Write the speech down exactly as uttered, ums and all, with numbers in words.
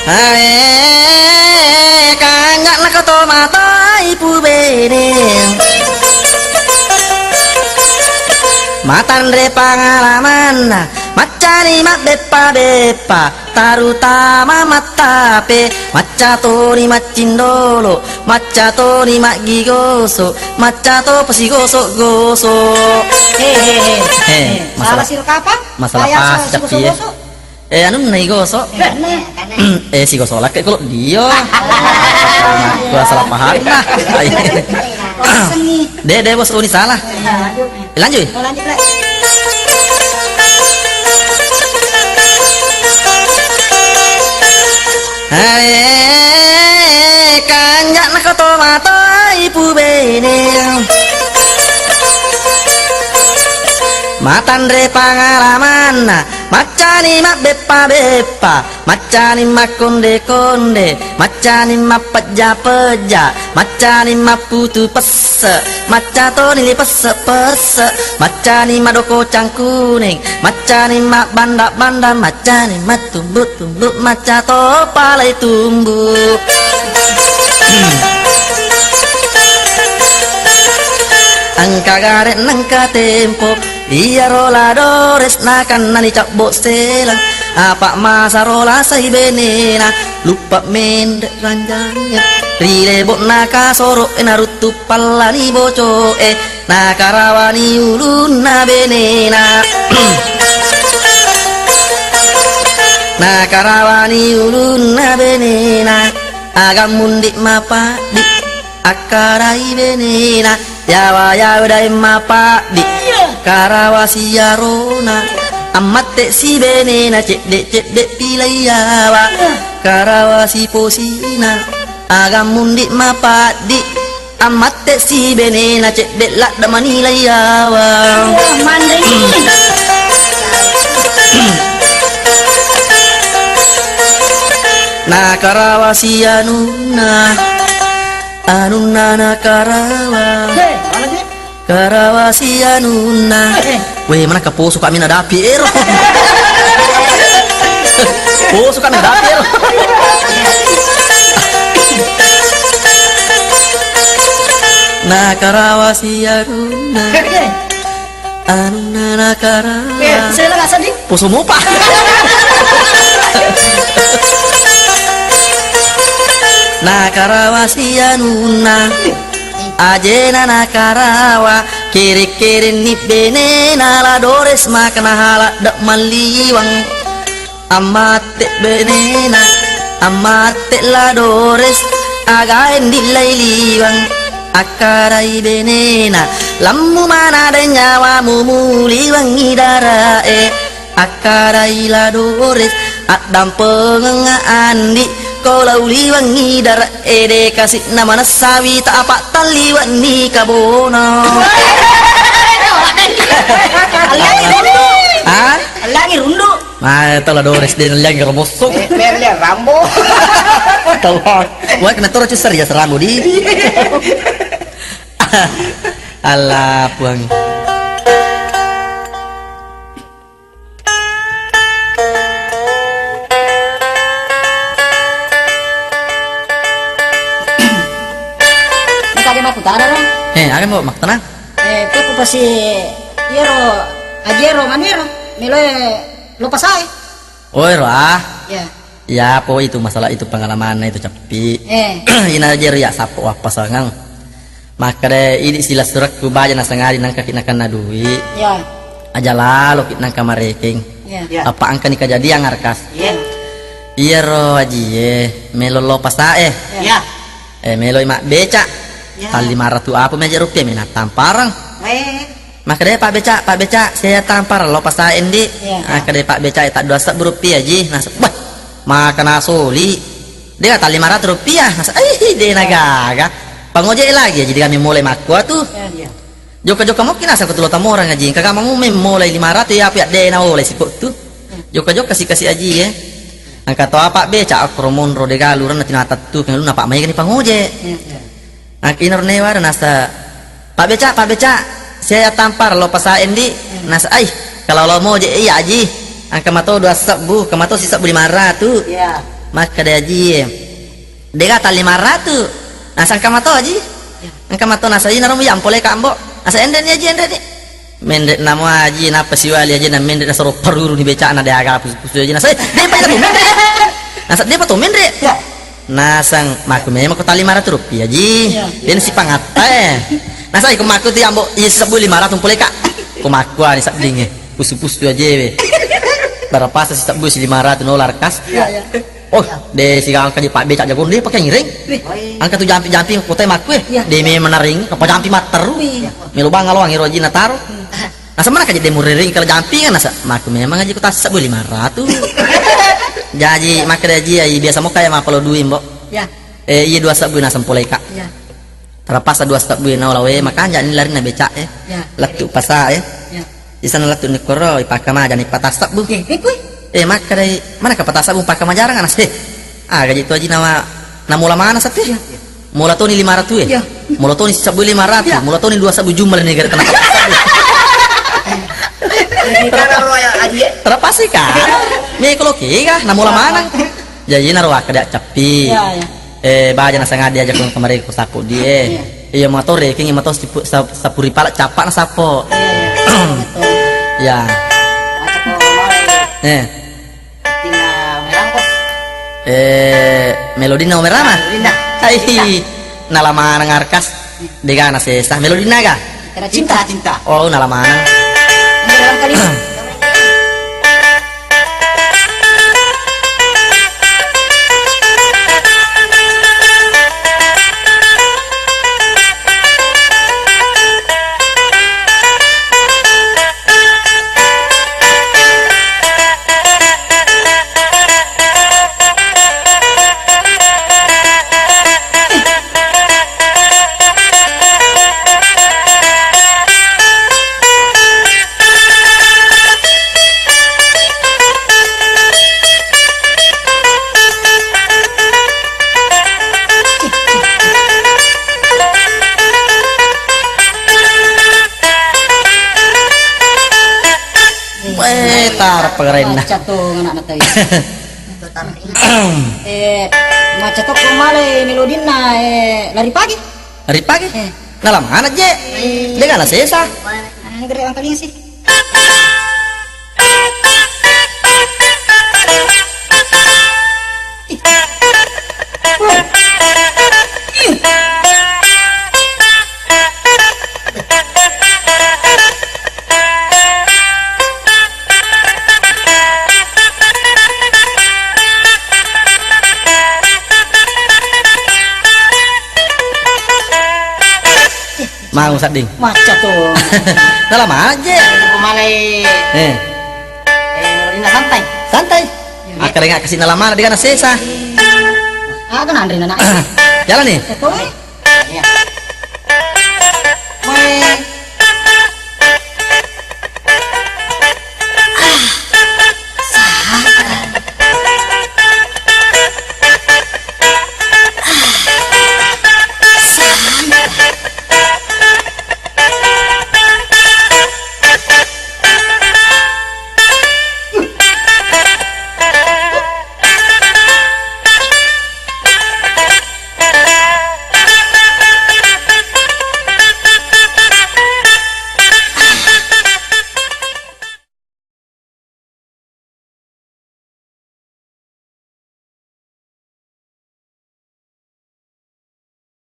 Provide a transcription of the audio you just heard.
Ae, kanjak nakato matai pubene. Matanre pangalamanna, maccani mabbeppa-beppa, tarutama mattape, macca toni maccindolo, macca toni maggigoso, macca to pasigosok-gosok. He, he, he. He, he, masalah, salah siro kapang? Masalah. Ayah pasi salah cappi, ya. Sigosok-gosok. Eh, anunna igosok. Eh, eh, sigosok lakke kolo dio. Gua salah paham. Nah. Bosen nih. De, de, bos, uni salah. Iya, lanjut. Lanjut. Oh, lanjut, Lek. Hai, kanjak nakato matai pubene. Matanre pangalamanna, maccani mabbeppa-beppa, maccani makkonde-konde, maccani mappejja-pejja, maccani mapputu pesse, macca toni li pesse-pesse, maccani madoko cangkuneng, maccani mabbanda-banda, maccani mattumbu-tumbu, macca to palai tumbu. Engka gare nengka tempo, iyaro La Dores nakannani cabbo selang. Apa masaro lasai benena, luppa menre ranjangnge. Ri lebo'na kasoro e naruttu pallani boco e, nakarawani ulunna benena. Nakarawani ulunna benena, aga mundi mapaddi. Akkarai benena, yawa-yawa daeng mapaddi. Iya. Karawa siarona, ammatte si benena, cedde-cedde pilai yawa. Iya. Karawa siposina, aga mundi mapaddi. Ammatte si benena, cedde ladde manilai yawa. Iya, manre ni. Nakarawa sianunna. Anunna nakarawa. He, mana je? Karawa si anunna. He, he. Weh, mana kaposo kami nadapi ero. Poso kami nadapi ero. Nakarawa si anunna. He, he. Anunna nakarawa. Eh, saya lah nggak sedih. Poso mopa. Nakarawa si anunna. Ajena nakarawa. Kere-kerenni benena La Dores makana haladde malliwang. Ammatte benena, ammatte La Dores, aga endillai liwang, akkarai benena, lammu manadai nyawamu muliwangngi darae, akkarai La Dores, addampengengnga andi, ko lau liwangngi darae de kasi'na manessawi ta apa talliwanni kabono. Alliangi rundu. Ah? Alliangi rundu. Mae tau La Dores de nalliang ero bosso. Eh, Merlian Rambo. Tau. Wah, kena toro cusser ya serambo di. Allah, Puang. Engka de makkutana ro? Eh, aga mo makkutana? Eh, pekku pasi iyaro ajiero manuero, meloe lo pasae. Oh, ero ah. Ya. Ya, po itu masalah itu pengalamanna itu, Cappi. Eh. Ina ajiero ya sappo wappasangang. Makkeda idi silessurekku baja nasangadi nangkaki nakenna dui. Ya. Aja laloki nangka marekeng. Ya. Ya. Apa engkani kejadian arkas. Ya. Iyaro ajie melo lo pasae. Ya. Eh, meloi mabbeca. Ya. Tallimaratu apa meja rupiah mena tamparang. Eh. Makkeda, "Pak Beca, Pak Beca, saya tampar lo pasae ndi." Iya. Makkeda Pak Beca, "Eh, tak dua sebbu rupiah ji." Nasa, "Bah, maka nasoli. Dia kata lima ratus rupiah." Nasa, "Eh, de nagaga." Pangoje lagi, jadi kami mulai makkua tu. Iya. Joka-joka mokki nasa ko tulo tamorang aji. Kagak mau memulai lima ratus ya, apa ya de na oleh sipok tu. Iya. Joka-joka si kasih aji ya. Angka to apa Beca, aku romonro de galu, rena tina tattu, kenaluna Pak Mai kan pangoje. Iya, iya. Akkinaro newara nasa, "Pak Beca, Pak Beca, saya tampar lo pasae ndi." Nasa, "Ai, kalau lo mau je iya aji, angka mato dua sebbu, kemato si sebbu lima ratus." Iya. Makkeda ajie, dega ta lima ratu. Nasa engka mato aji. Engka mato nasa ina romo yampole ka ambo. Nasa enre ni aji, enre ni. Menre namo aji, napa siwali aji, na menre nasa ro paruru ni becana de aga pusu-pusu aji. Nasa, eh, depa ina tu menre. Nasa depa tu menre. Nasang makku memang ko ta lima ratu rupiah ji. Iya. Den sipangatta, eh. Nasa iko makku tu ambo, iya sisebbu lima ratu pole ka. Ko makku ani sedding, eh. Pusu-pusu aja we. Barapasa sisebbu si lima ratu nolar kas. Iya, iya. Oh, de sigaga angka je pabbeca jago de pakai ngiring. Wih. Angka tu jampi-jampi kota makku, eh. Iya. De memang naring, apa jampi matteru. Iya. Melo bang aloang iro ji nataro. Nasa mana kaje de murering kalau jampi kan nasa. Makku memang aja kota sisebbu lima ratu. Jaji makkeda aji, ai biasa mo kaya mapalo dui, Mbok. Ya. Eh, iya dua sebbu naseng poleka. Ya. Terpaksa dua sebbu na ola we, makanja ni lari na beca, eh. Ya. Lettu pasa, eh. Ya. Di sana lettu ni koro, ipakamaja ni pata sebbu. Eh, eh, kui. Eh, makkeda, mana ka pata sebbu pakamajarang anas, eh. Ah, gaji tu aji nawa, na mula mana satu, eh. Ya. Mula toni lima ratu, eh. Ya. Mula toni sebbu lima ratu, ya. Mula toni dua sebbu jumlah ni gara kena pata sebbu. Terpaksa ka. Me kalau kega, na mula mana? Jaji naro wakkeda cappi. Iya, iya. Eh, baja nasangadi aja ko kemarin ko sapu di, eh. Iya. Iya, motor, eh, keng motor sipu-, sa-, sapuri pala capa na sapo. Iya, iya. Iya. Macam ko kemarin. Eh. Tinggal merangkos. Eh, melodina omerama? Melodina. Hai. Nala maneng arkas. Dega na sesa. Melodina ga? Cinta, cinta. Oh, nala maneng. Ini dalam kali. Eh, tarap kerenna. Macca to anakna tai. Eh, macca to ko male melodinna, eh, lari pagi. Lari pagi? Eh. Nala mana je? Eh. Dega na sesa. Ah, gere angkalinga sih. Mau sedding. Macca to. Nala mana je? Ko malai. Eh. Eh, melodina santai. Santai. Iya. Akkarenga kasi nala mana dega na sesa. Aga nanre nana. Jalan nih. Eh, to, eh.